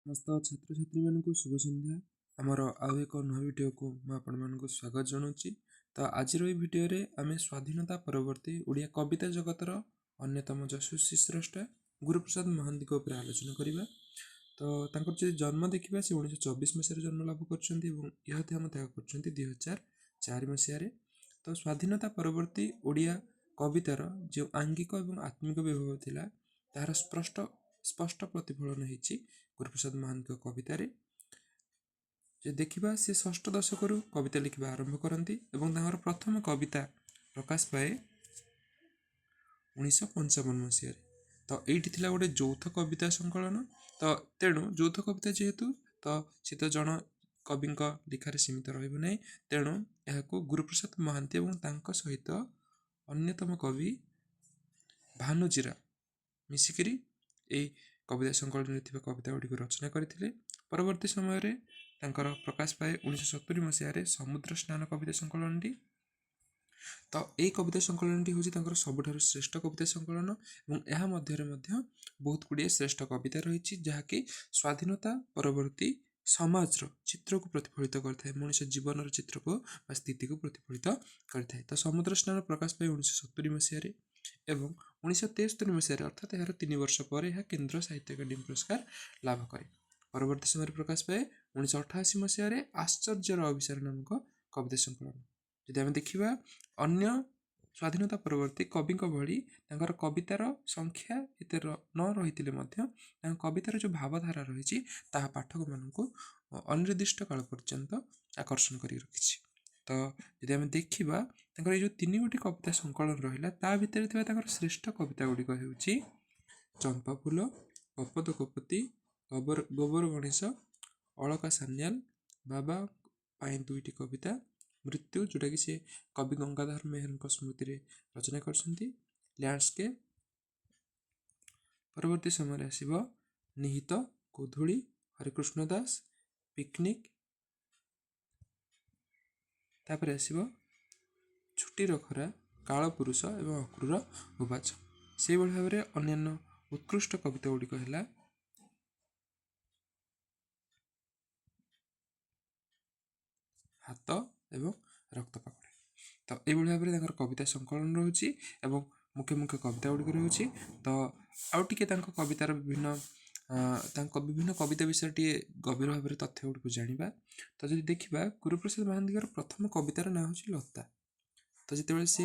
ସମସ୍ତ ଛାତ୍ରଛାତ୍ରୀମାନଙ୍କୁ ଶୁଭ ସନ୍ଧ୍ୟା। ଆମର ଆଉ ଏକ ନୂଆ ଭିଡ଼ିଓକୁ ମୁଁ ଆପଣମାନଙ୍କୁ ସ୍ୱାଗତ ଜଣାଉଛି। ତ ଆଜିର ଏହି ଭିଡ଼ିଓରେ ଆମେ ସ୍ୱାଧୀନତା ପରବର୍ତ୍ତୀ ଓଡ଼ିଆ କବିତା ଜଗତର ଅନ୍ୟତମ ଯଶସ୍ୱୀ ସ୍ରଷ୍ଟା ଗୁରୁପ୍ରସାଦ ମହାନ୍ତିଙ୍କ ଉପରେ ଆଲୋଚନା କରିବା। ତ ତାଙ୍କର ଯଦି ଜନ୍ମ ଦେଖିବା, ସେ 1924 ମସିହାରେ ଜନ୍ମ ଲାଭ କରିଛନ୍ତି ଏବଂ ଇହଧାମ ତ୍ୟାଗ କରିଛନ୍ତି 2004 ମସିହାରେ। ତ ସ୍ୱାଧୀନତା ପରବର୍ତ୍ତୀ ଓଡ଼ିଆ କବିତାର ଯେଉଁ ଆଙ୍ଗିକ ଏବଂ ଆତ୍ମିକ ବିଭବ ଥିଲା, ତାହାର ସ୍ପଷ୍ଟ ସ୍ପଷ୍ଟ ପ୍ରତିଫଳନ ହେଇଛି ଗୁରୁପ୍ରସାଦ ମହାନ୍ତିଙ୍କ କବିତାରେ। ଯଦି ଦେଖିବା, ସେ ଷଷ୍ଠ ଦଶକରୁ କବିତା ଲେଖିବା ଆରମ୍ଭ କରନ୍ତି ଏବଂ ତାଙ୍କର ପ୍ରଥମ କବିତା ପ୍ରକାଶ ପାଏ 1955 ମସିହାରେ। ତ ଏଇଠି ଥିଲା ଗୋଟେ ଯୌଥ କବିତା ସଂକଳନ। ତ ତେଣୁ ଯୌଥ କବିତା ଯେହେତୁ, ତ ସେ ତ ଜଣ କବିଙ୍କ ଲେଖାରେ ସୀମିତ ରହିବ ନାହିଁ। ତେଣୁ ଏହାକୁ ଗୁରୁପ୍ରସାଦ ମହାନ୍ତି ଏବଂ ତାଙ୍କ ସହିତ ଅନ୍ୟତମ କବି ଭାନୁଜୀରା ମିଶିକିରି ଏଇ କବିତା ସଂକଳନରେ ଥିବା କବିତା ଗୁଡ଼ିକୁ ରଚନା କରିଥିଲେ। ପରବର୍ତ୍ତୀ ସମୟରେ ତାଙ୍କର ପ୍ରକାଶ ପାଏ 1970 ମସିହାରେ ସମୁଦ୍ର ସ୍ନାନ କବିତା ସଂକଳନଟି। ତ ଏଇ କବିତା ସଂକଳନଟି ହେଉଛି ତାଙ୍କର ସବୁଠାରୁ ଶ୍ରେଷ୍ଠ କବିତା ସଂକଳନ ଏବଂ ଏହା ମଧ୍ୟରେ ମଧ୍ୟ ବହୁତ ଗୁଡ଼ିଏ ଶ୍ରେଷ୍ଠ କବିତା ରହିଛି, ଯାହାକି ସ୍ୱାଧୀନତା ପରବର୍ତ୍ତୀ ସମାଜର ଚିତ୍ରକୁ ପ୍ରତିଫଳିତ କରିଥାଏ, ମଣିଷ ଜୀବନର ଚିତ୍ରକୁ ବା ସ୍ଥିତିକୁ ପ୍ରତିଫଳିତ କରିଥାଏ। ତ ସମୁଦ୍ର ସ୍ନାନ ପ୍ରକାଶ ପାଏ 1970 ମସିହାରେ ଏବଂ 1973 ମସିହାରେ, ଅର୍ଥାତ୍ ଏହାର 3 ବର୍ଷ ପରେ, ଏହା କେନ୍ଦ୍ର ସାହିତ୍ୟ ଏକାଡେମୀ ପୁରସ୍କାର ଲାଭ କରେ। ପରବର୍ତ୍ତୀ ସମୟରେ ପ୍ରକାଶ ପାଏ 1988 ମସିହାରେ ଆଶ୍ଚର୍ଯ୍ୟର ଅଭିସାର ନାମକ କବିତା ସଂକଳନ। ଯଦି ଆମେ ଦେଖିବା, ଅନ୍ୟ ସ୍ୱାଧୀନତା ପରବର୍ତ୍ତୀ କବିଙ୍କ ଭଳି ତାଙ୍କର କବିତାର ସଂଖ୍ୟା ଏତେ ନ ରହିଥିଲେ ମଧ୍ୟ ତାଙ୍କ କବିତାର ଯେଉଁ ଭାବଧାରା ରହିଛି, ତାହା ପାଠକମାନଙ୍କୁ ଅନିର୍ଦ୍ଦିଷ୍ଟ କାଳ ପର୍ଯ୍ୟନ୍ତ ଆକର୍ଷଣ କରି ରଖିଛି। ତ ଯଦି ଆମେ ଦେଖିବା, ତାଙ୍କର ଏଇ ଯେଉଁ ତିନି ଗୋଟି କବିତା ସଂକଳନ ରହିଲା, ତା ଭିତରେ ଥିବା ତାଙ୍କର ଶ୍ରେଷ୍ଠ କବିତା ଗୁଡ଼ିକ ହେଉଛି ଚମ୍ପା ଫୁଲ, କପୋତ କପୋତୀ, ଗୋବର ଗୋବର ଗଣେଶ, ଅଳକା ସାନ୍ୟାଲ, ବାବା ପାଇଁ ଦୁଇଟି କବିତା, ମୃତ୍ୟୁ, ଯେଉଁଟାକି ସେ କବି ଗଙ୍ଗାଧର ମେହେରଙ୍କ ସ୍ମୃତିରେ ରଚନା କରିଛନ୍ତି, ଲ୍ୟାଣ୍ଡସ୍କେପ୍। ପରବର୍ତ୍ତୀ ସମୟରେ ଆସିବ ନିହିତ ଗୋଧୂଳି, ହରେକୃଷ୍ଣ ଦାସ, ପିକନିକ୍। ତାପରେ ଆସିବ ଛୁଟିର ଖରା, କାଳପୁରୁଷ ଏବଂ ଅକ୍ରୁର ଉବାଚ। ସେଇଭଳି ଭାବରେ ଅନ୍ୟାନ୍ୟ ଉତ୍କୃଷ୍ଟ କବିତା ଗୁଡ଼ିକ ହେଲା ହାତ ଏବଂ ରକ୍ତ ପାକୁଳି। ତ ଏଇଭଳି ଭାବରେ ତାଙ୍କର କବିତା ସଂକଳନ ରହୁଛି ଏବଂ ମୁଖ୍ୟ ମୁଖ୍ୟ କବିତା ଗୁଡ଼ିକ ରହୁଛି। ତ ଆଉ ଟିକେ ତାଙ୍କ କବିତାର ବିଭିନ୍ନ ତାଙ୍କ ବିଭିନ୍ନ କବିତା ବିଷୟରେ ଟିକେ ଗଭୀର ଭାବରେ ତଥ୍ୟ ଗୁଡ଼ିକୁ ଜାଣିବା। ତ ଯଦି ଦେଖିବା, ଗୁରୁପ୍ରସାଦ ମହାନ୍ତିଙ୍କର ପ୍ରଥମ କବିତାର ନାଁ ହେଉଛି ଲତା। ତ ଯେତେବେଳେ ସେ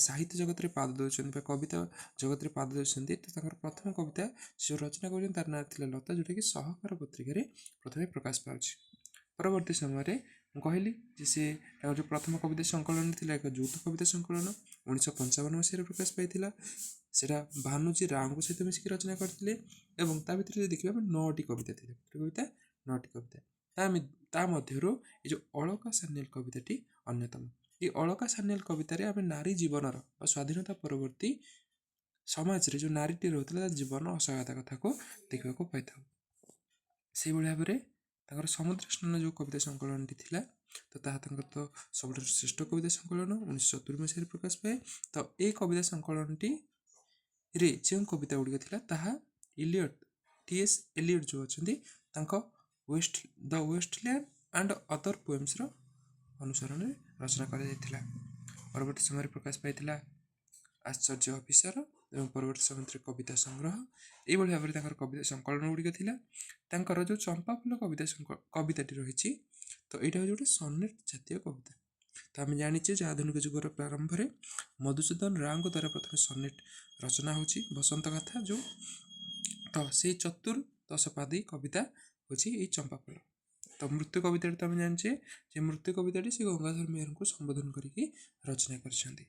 ସାହିତ୍ୟ ଜଗତରେ ପାଦ ଦେଉଛନ୍ତି ବା କବିତା ଜଗତରେ ପାଦ ଦେଉଛନ୍ତି, ତ ତାଙ୍କର ପ୍ରଥମ କବିତା ସେ ଯେଉଁ ରଚନା କରୁଛନ୍ତି, ତାର ନାଁ ଥିଲା ଲତା, ଯେଉଁଟାକି ସହକାର ପତ୍ରିକାରେ ପ୍ରଥମେ ପ୍ରକାଶ ପାଉଛି। ପରବର୍ତ୍ତୀ ସମୟରେ ମୁଁ କହିଲି ଯେ ସେ ତାଙ୍କର ଯେଉଁ ପ୍ରଥମ କବିତା ସଂକଳନ ଥିଲା, ଏକ ଯୌଥ କବିତା ସଂକଳନ, 1955 ମସିହାରେ ପ୍ରକାଶ ପାଇଥିଲା। ସେଇଟା ଭାନୁଜୀ ରାଓଙ୍କ ସହିତ ମିଶିକି ରଚନା କରିଥିଲେ ଏବଂ ତା ଭିତରେ ଯଦି ଦେଖିବା ଆମେ, ନଅଟି କବିତା ଥିଲା। କେତେ କବିତା? ନଅଟି କବିତା। ତା ମଧ୍ୟରୁ ଏ ଯେଉଁ ଅଳକା ସାନ୍ୟାଲ କବିତାଟି ଅନ୍ୟତମ। ଏଇ ଅଳକା ସାନ୍ୟାଲ କବିତାରେ ଆମେ ନାରୀ ଜୀବନର ବା ସ୍ୱାଧୀନତା ପରବର୍ତ୍ତୀ ସମାଜରେ ଯେଉଁ ନାରୀଟି ରହୁଥିଲା, ତା ଜୀବନ ଅସହାୟତା କଥାକୁ ଦେଖିବାକୁ ପାଇଥାଉ। ସେଇଭଳି ଭାବରେ ତାଙ୍କର ସମୁଦ୍ର ସ୍ନାନ ଯେଉଁ କବିତା ସଂକଳନଟି ଥିଲା, ତ ତାହା ତାଙ୍କର ତ ସବୁଠାରୁ ଶ୍ରେଷ୍ଠ କବିତା ସଂକଳନ, 1970 ମସିହାରେ ପ୍ରକାଶ ପାଏ। ତ ଏଇ କବିତା ସଂକଳନଟିରେ ଯେଉଁ କବିତା ଗୁଡ଼ିକ ଥିଲା, ତାହା ଇଲିୟଟ, ଟି.ଏସ୍. ଏଲିୟଟ ଯେଉଁ ଅଛନ୍ତି, ତାଙ୍କ ଦ ୱେଷ୍ଟଲ୍ୟାଣ୍ଡ ଆଣ୍ଡ ଅଦର ପୋଏମ୍ସର ଅନୁସରଣରେ ରଚନା କରାଯାଇଥିଲା। ପରବର୍ତ୍ତୀ ସମୟରେ ପ୍ରକାଶ ପାଇଥିଲା ଆଶ୍ଚର୍ଯ୍ୟ ଅଭିସାର ଏବଂ ପରବର୍ତ୍ତୀ ସମୟରେ କବିତା ସଂଗ୍ରହ। ଏଇଭଳି ଭାବରେ ତାଙ୍କର କବିତା ସଂକଳନ ଗୁଡ଼ିକ ଥିଲା। ତାଙ୍କର ଯେଉଁ ଚମ୍ପା ଫୁଲ କବିତାଟି ରହିଛି, ତ ଏଇଟା ହେଉଛି ଗୋଟେ ସନେଟ୍ ଜାତୀୟ କବିତା। ତ ଆମେ ଜାଣିଛେ ଯେ ଆଧୁନିକ ଯୁଗର ପ୍ରାରମ୍ଭରେ ମଧୁସୂଦନ ରାଓଙ୍କ ଦ୍ୱାରା ପ୍ରଥମେ ସନେଟ୍ ରଚନା ହେଉଛି, ବସନ୍ତ ଗାଥା ଯେଉଁ। ତ ସେଇ ଚତୁର୍ଦଶପାଦୀ କବିତା ହେଉଛି ଏଇ ଚମ୍ପା ଫୁଲ। ତ ମୃତ୍ୟୁ କବିତାଟି ତ ଆମେ ଜାଣିଛେ ଯେ ମୃତ୍ୟୁ କବିତାଟି ସେ ଗଙ୍ଗାଧର ମେହେରଙ୍କୁ ସମ୍ବୋଧନ କରିକି ରଚନା କରିଛନ୍ତି।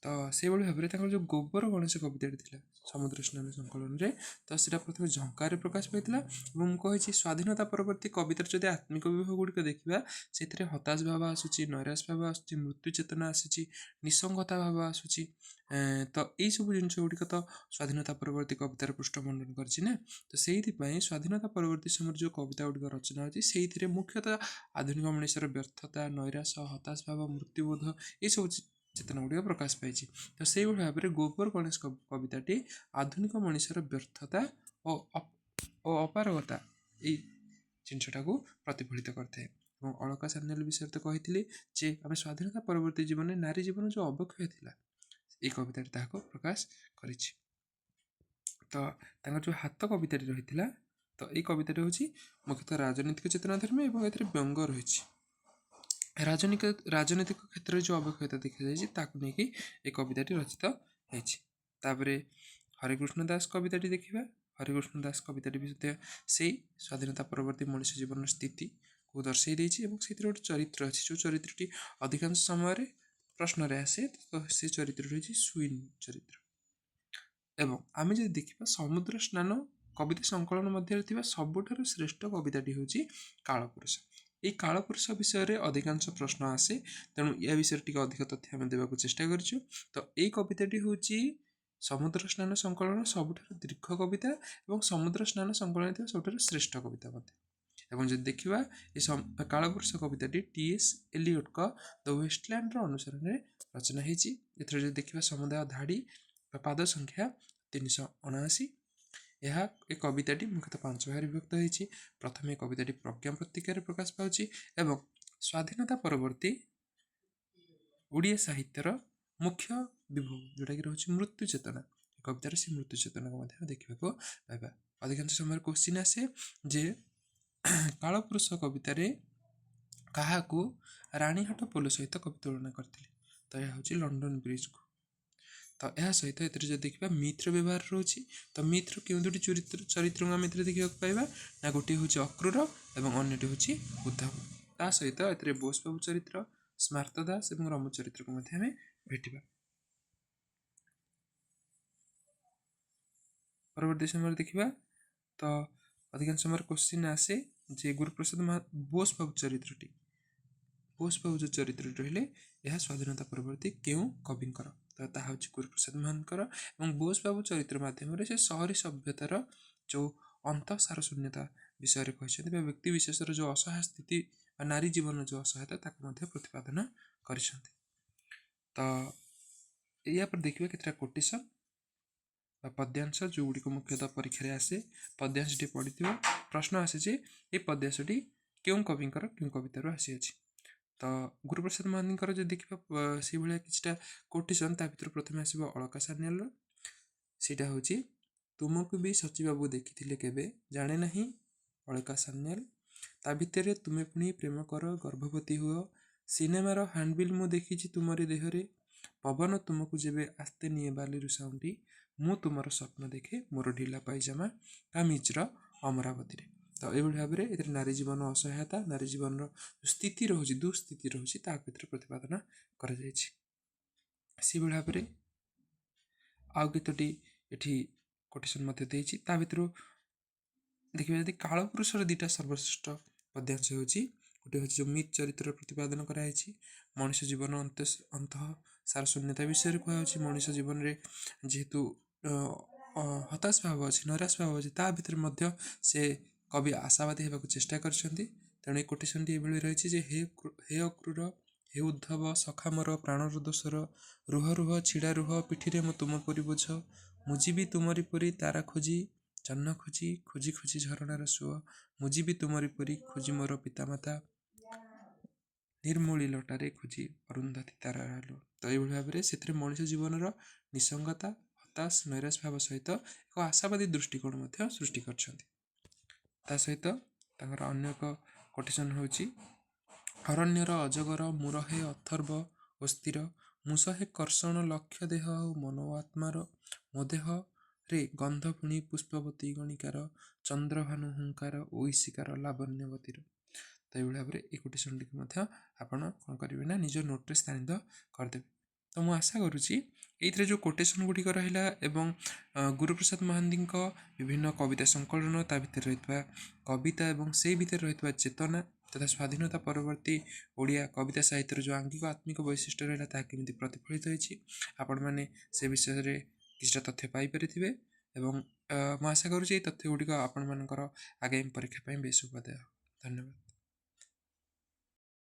ତ ସେଇଭଳି ଭାବରେ ତାଙ୍କର ଯେଉଁ ଗୋବର ଗଣେଶ କବିତାଟି ଥିଲା ସମୁଦ୍ର ସ୍ନାନ ସଂକଳନରେ, ତ ସେଇଟା ପ୍ରଥମେ ଝଙ୍କାରରେ ପ୍ରକାଶ ପାଇଥିଲା। ଏବଂ ମୁଁ କହିଛି, ସ୍ୱାଧୀନତା ପରବର୍ତ୍ତୀ କବିତାର ଯଦି ଆତ୍ମିକ ବିଭବ ଗୁଡ଼ିକ ଦେଖିବା, ସେଥିରେ ହତାଶ ଭାବ ଆସୁଛି, ନୈରାଶ ଭାବ ଆସୁଛି, ମୃତ୍ୟୁ ଚେତନା ଆସୁଛି, ନିଃସଙ୍ଗତା ଭାବ ଆସୁଛି। ତ ଏଇସବୁ ଜିନିଷ ଗୁଡ଼ିକ ତ ସ୍ୱାଧୀନତା ପରବର୍ତ୍ତୀ କବିତାର ପୃଷ୍ଠ ମଣ୍ଡନ କରିଛି ନା। ତ ସେଇଥିପାଇଁ ସ୍ୱାଧୀନତା ପରବର୍ତ୍ତୀ ସମୟରେ ଯେଉଁ କବିତା ଗୁଡ଼ିକ ରଚନା ହେଉଛି, ସେଇଥିରେ ମୁଖ୍ୟତଃ ଆଧୁନିକ ମଣିଷର ବ୍ୟର୍ଥତା, ନୈରାଶ, ହତାଶ ଭାବ, ମୃତ୍ୟୁବୋଧ, ଏସବୁ ଚେତନା ଗୁଡ଼ିକ ପ୍ରକାଶ ପାଇଛି। ତ ସେଇଭଳି ଭାବରେ ଗୋବର ଗଣେଶ କବିତାଟି ଆଧୁନିକ ମଣିଷର ବ୍ୟର୍ଥତା ଓ ଓ ଅପାରଗତା ଏଇ ଜିନିଷଟାକୁ ପ୍ରତିଫଳିତ କରିଥାଏ। ଏବଂ ଅଳକା ସାନ୍ୟାଲ ବିଷୟରେ ତ କହିଥିଲି ଯେ ଆମେ ସ୍ୱାଧୀନତା ପରବର୍ତ୍ତୀ ଜୀବନରେ ନାରୀ ଜୀବନ ଯେଉଁ ଅବକ୍ଷୟ ଥିଲା, ଏଇ କବିତାଟି ତାହାକୁ ପ୍ରକାଶ କରିଛି। ତ ତାଙ୍କର ଯେଉଁ ହାତ କବିତାଟି ରହିଥିଲା, ତ ଏଇ କବିତାଟି ହେଉଛି ମୁଖ୍ୟତଃ ରାଜନୈତିକ ଚେତନାଧର୍ମୀ ଏବଂ ଏଥିରେ ବ୍ୟଙ୍ଗ ରହିଛି। ରାଜନୈତିକ କ୍ଷେତ୍ରରେ ଯେଉଁ ଅବକ୍ଷୟତା ଦେଖାଯାଇଛି, ତାକୁ ନେଇକି ଏ କବିତାଟି ରଚିତ ହେଇଛି। ତାପରେ ହରେକୃଷ୍ଣ ଦାସ କବିତାଟି ଦେଖିବା। ହରେକୃଷ୍ଣ ଦାସ କବିତାଟି ବି ମଧ୍ୟ ସେଇ ସ୍ୱାଧୀନତା ପରବର୍ତ୍ତୀ ମଣିଷ ଜୀବନର ସ୍ଥିତିକୁ ଦର୍ଶାଇ ଦେଇଛି ଏବଂ ସେଥିରେ ଗୋଟେ ଚରିତ୍ର ଅଛି, ଯେଉଁ ଚରିତ୍ରଟି ଅଧିକାଂଶ ସମୟରେ ପ୍ରଶ୍ନରେ ଆସେ। ତ ସେ ଚରିତ୍ର ରହିଛି ସୁଇନ୍ ଚରିତ୍ର। ଏବଂ ଆମେ ଯଦି ଦେଖିବା, ସମୁଦ୍ର ସ୍ନାନ କବିତା ସଂକଳନ ମଧ୍ୟରେ ଥିବା ସବୁଠାରୁ ଶ୍ରେଷ୍ଠ କବିତାଟି ହେଉଛି କାଳପୁରୁଷ। ଏଇ କାଳପୁରୁଷ ବିଷୟରେ ଅଧିକାଂଶ ପ୍ରଶ୍ନ ଆସେ, ତେଣୁ ୟା ବିଷୟରେ ଟିକେ ଅଧିକ ତଥ୍ୟ ଆମେ ଦେବାକୁ ଚେଷ୍ଟା କରିଛୁ। ତ ଏଇ କବିତାଟି ହେଉଛି ସମୁଦ୍ର ସ୍ନାନ ସଂକଳନ ସବୁଠାରୁ ଦୀର୍ଘ କବିତା ଏବଂ ସମୁଦ୍ର ସ୍ନାନ ସଂକଳନରେ ଥିବା ସବୁଠାରୁ ଶ୍ରେଷ୍ଠ କବିତା ମଧ୍ୟ। ଏବଂ ଯଦି ଦେଖିବା, ଏ କାଳପୁରୁଷ କବିତାଟି ଟି ଏସ୍ ଏଲିଅଟ୍ଙ୍କ ଦ ୱେଷ୍ଟଲ୍ୟାଣ୍ଡର ଅନୁସରଣରେ ରଚନା ହେଇଛି। ଏଥିରେ ଯଦି ଦେଖିବା, ସମୁଦାୟ ଧାଡ଼ି ବା ପାଦ ସଂଖ୍ୟା 379। ଏହା ଏ କବିତାଟି ମୁଖ୍ୟତଃ 5 ଭାଗରେ ବିଭକ୍ତ ହୋଇଛି। ପ୍ରଥମେ ଏ କବିତାଟି ପ୍ରଜ୍ଞା ପତ୍ରିକାରେ ପ୍ରକାଶ ପାଉଛି ଏବଂ ସ୍ୱାଧୀନତା ପରବର୍ତ୍ତୀ ଓଡ଼ିଆ ସାହିତ୍ୟର ମୁଖ୍ୟ ବିଭବ ଯେଉଁଟାକି ରହୁଛି ମୃତ୍ୟୁ ଚେତନା, ଏ କବିତାରେ ସେ ମୃତ୍ୟୁ ଚେତନାକୁ ମଧ୍ୟ ଦେଖିବାକୁ ପାଇବା। ଅଧିକାଂଶ ସମୟରେ କୋଶ୍ଚିନ୍ ଆସେ ଯେ କାଳପୁରୁଷ କବିତାରେ କାହାକୁ ରାଣୀହାଟ ପୋଲ ସହିତ କବି ତୁଳନା କରିଥିଲେ? ତ ଏହା ହେଉଛି ଲଣ୍ଡନ ବ୍ରିଜକୁ। ତ ଏହା ସହିତ ଏଥିରେ ଯଦି ଦେଖିବା, ମିଥ୍ର ବ୍ୟବହାର ରହୁଛି। ତ ମିଥ୍ର କେଉଁ ଦୁଇଟି ଚରିତ୍ରକୁ ଆମେ ଏଥିରେ ଦେଖିବାକୁ ପାଇବା ନା, ଗୋଟିଏ ହେଉଛି ଅକ୍ରୁର ଏବଂ ଅନ୍ୟଟି ହେଉଛି ଉଦ୍ଧବ। ତା ସହିତ ଏଥିରେ ବୋଷ ବାବୁ ଚରିତ୍ର, ସ୍ମାର୍ତ ଦାସ ଏବଂ ରମୁ ଚରିତ୍ରକୁ ମଧ୍ୟ ଆମେ ଭେଟିବା। ପରବର୍ତ୍ତୀ ସମୟରେ ଦେଖିବା, ତ ଅଧିକାଂଶ ସମୟରେ କୋଶ୍ଚିନ୍ ଆସେ ଯେ ଗୁରୁପ୍ରସାଦ ବୋଷ ବାବୁ ଚରିତ୍ରଟି, ବୋଷ ବାବୁ ଯେଉଁ ଚରିତ୍ରଟି ରହିଲେ, ଏହା ସ୍ୱାଧୀନତା ପରବର୍ତ୍ତୀ କେଉଁ କବିଙ୍କର? ତ ତାହା ହେଉଛି ଗୁରୁପ୍ରସାଦ ମହାନ୍ତିଙ୍କର। ଏବଂ ବୋଷ ବାବୁ ଚରିତ୍ର ମାଧ୍ୟମରେ ସେ ସହରୀ ସଭ୍ୟତାର ଯେଉଁ ଅନ୍ତଃସାର ଶୂନ୍ୟତା ବିଷୟରେ କହିଛନ୍ତି ବା ବ୍ୟକ୍ତି ବିଶେଷର ଯେଉଁ ଅସହାୟ ସ୍ଥିତି ବା ନାରୀ ଜୀବନର ଯେଉଁ ଅସହାୟତା, ତାକୁ ମଧ୍ୟ ପ୍ରତିପାଦନ କରିଛନ୍ତି। ତ ୟା ପରେ ଦେଖିବା କେତେଟା କୋଟେସନ୍ ବା ପଦ୍ୟାଂଶ, ଯେଉଁଗୁଡ଼ିକ ମୁଖ୍ୟତଃ ପରୀକ୍ଷାରେ ଆସେ। ପଦ୍ୟାଂଶଟି ପଢ଼ିଥିବ, ପ୍ରଶ୍ନ ଆସେ ଯେ ଏ ପଦ୍ୟାଂଶଟି କେଉଁ କବିଙ୍କର କେଉଁ କବିତାରୁ ଆସିଅଛି। ତ ଗୁରୁପ୍ରସାଦ ମହାନ୍ତିଙ୍କର ଯଦି ଦେଖିବା ସେଇଭଳିଆ କିଛିଟା କୋଟେସନ୍, ତା ଭିତରୁ ପ୍ରଥମେ ଆସିବ ଅଳକା ସାନ୍ୟାଲର। ସେଇଟା ହେଉଛି, ତୁମକୁ ବି ସଚିବାବୁ ଦେଖିଥିଲେ କେବେ ଜାଣେ ନାହିଁ, ଅଳକା ସାନ୍ୟାଲ। ତା ଭିତରେ ତୁମେ ପୁଣି ପ୍ରେମ କର, ଗର୍ଭବତୀ ହୁଅ, ସିନେମାର ହ୍ୟାଣ୍ଡବିଲ୍ ମୁଁ ଦେଖିଛି ତୁମରି ଦେହରେ, ପବନ ତୁମକୁ ଯେବେ ଆସ୍ତେ ନିଏ ବାଲିରୁ ସାଉଁଟି, ମୁଁ ତୁମର ସ୍ୱପ୍ନ ଦେଖେ ମୋର ଢିଲା ପାଇଜାମା କାମିଜର ଅମରାବତୀରେ। ତ ଏଇଭଳି ଭାବରେ ଏଥିରେ ନାରୀ ଜୀବନ ଅସହାୟତା, ନାରୀ ଜୀବନର ସ୍ଥିତି ରହୁଛି, ଦୁଃସ୍ଥିତି ରହୁଛି, ତାହାକୁ ଏଥିରେ ପ୍ରତିପାଦନ କରାଯାଇଛି। ସେଇଭଳି ଭାବରେ ଆଉ କେତୋଟି ଏଠି କୋଟେସନ୍ ମଧ୍ୟ ଦେଇଛି। ତା ଭିତରୁ ଦେଖିବା ଯଦି, କାଳପୁରୁଷର ଦୁଇଟା ସର୍ବଶ୍ରେଷ୍ଠ ପଦ୍ୟାଂଶ ହେଉଛି, ଗୋଟିଏ ହେଉଛି ଯେଉଁ ମିଥ୍ ଚରିତ୍ରର ପ୍ରତିପାଦନ କରାଯାଇଛି, ମଣିଷ ଜୀବନ ଅନ୍ତଃ ସାର ଶୂନ୍ୟତା ବିଷୟରେ କୁହାଯାଉଛି। ମଣିଷ ଜୀବନରେ ଯେହେତୁ ହତାଶ ଭାବ ଅଛି, ନୈରାଶ ଭାବ ଅଛି, ତା ଭିତରେ ମଧ୍ୟ ସେ କବି ଆଶାବାଦୀ ହେବାକୁ ଚେଷ୍ଟା କରିଛନ୍ତି। ତେଣୁ ଏ କୋଟେସନ୍ଟି ଏଇଭଳି ରହିଛି ଯେ ହେ ହେ ଅକ୍ରୁର, ହେ ଉଦ୍ଧବ ସଖା, ମୋର ପ୍ରାଣର ଦୋସର, ରୁହ ରୁହ ଛିଡ଼ା ରୁହ, ପିଠିରେ ମୁଁ ତୁମ ପରି ବୋଝ, ମୁଁ ଯିବି ତୁମରି ପରି ତାରା ଖୋଜି, ଜହ୍ନ ଖୋଜି, ଖୋଜି ଖୋଜି ଝରଣାର ସୁଅ, ମୁଁ ଯିବି ତୁମରି ପରି ଖୋଜି ମୋର ପିତାମାତା, ନିର୍ମୂଳି ଲଟାରେ ଖୋଜି ଅରୁନ୍ଧତୀ ତାରାର ଆଲୁଅ। ତ ଏଇଭଳି ଭାବରେ ସେଥିରେ ମଣିଷ ଜୀବନର ନିସଙ୍ଗତା, ହତାଶ, ନୈରାଶ ଭାବ ସହିତ ଏକ ଆଶାବାଦୀ ଦୃଷ୍ଟିକୋଣ ମଧ୍ୟ ସୃଷ୍ଟି କରିଛନ୍ତି। ତା ସହିତ ତାଙ୍କର ଅନ୍ୟ ଏକ କୋଟେସନ୍ ହେଉଛି, ଅରଣ୍ୟର ଅଜଗର ମୁଁ ରହେ ଅଥର୍ବ ଓ ସ୍ଥିର, ମୁଁ ସହେ କର୍ଷଣ ଲକ୍ଷ୍ୟ ଦେହ ଆଉ ମନ ଓ ଆତ୍ମାର, ମୋ ଦେହରେ ଗନ୍ଧ ପୁଣି ପୁଷ୍ପବତୀ ଗଣିକାର, ଚନ୍ଦ୍ରଭାନୁ ହୁଙ୍କାର ଐଶିକାର ଲାବଣ୍ୟବତୀର। ତ ଏଇଭଳି ଭାବରେ ଏ କୋଟେସନ୍ଟିକୁ ମଧ୍ୟ ଆପଣ କ'ଣ କରିବେ ନା, ନିଜ ନୋଟ୍ରେ ସ୍ଥାନିତ କରିଦେବେ। ତ ମୁଁ ଆଶା କରୁଛି ଏଇଥିରେ ଯେଉଁ କୋଟେସନ୍ ଗୁଡ଼ିକ ରହିଲା ଏବଂ ଗୁରୁପ୍ରସାଦ ମହାନ୍ତିଙ୍କ ବିଭିନ୍ନ କବିତା ସଂକଳନ, ତା ଭିତରେ ରହିଥିବା କବିତା ଏବଂ ସେଇ ଭିତରେ ରହିଥିବା ଚେତନା ତଥା ସ୍ୱାଧୀନତା ପରବର୍ତ୍ତୀ ଓଡ଼ିଆ କବିତା ସାହିତ୍ୟର ଯେଉଁ ଆଙ୍ଗିକ ଆତ୍ମିକ ବୈଶିଷ୍ଟ୍ୟ ରହିଲା, ତାହା କେମିତି ପ୍ରତିଫଳିତ ହୋଇଛି, ଆପଣମାନେ ସେ ବିଷୟରେ କିଛିଟା ତଥ୍ୟ ପାଇପାରିଥିବେ। ଏବଂ ମୁଁ ଆଶା କରୁଛି ଏଇ ତଥ୍ୟ ଗୁଡ଼ିକ ଆପଣମାନଙ୍କର ଆଗାମୀ ପରୀକ୍ଷା ପାଇଁ ବେଶ ଉପାଦେୟ। ଧନ୍ୟବାଦ।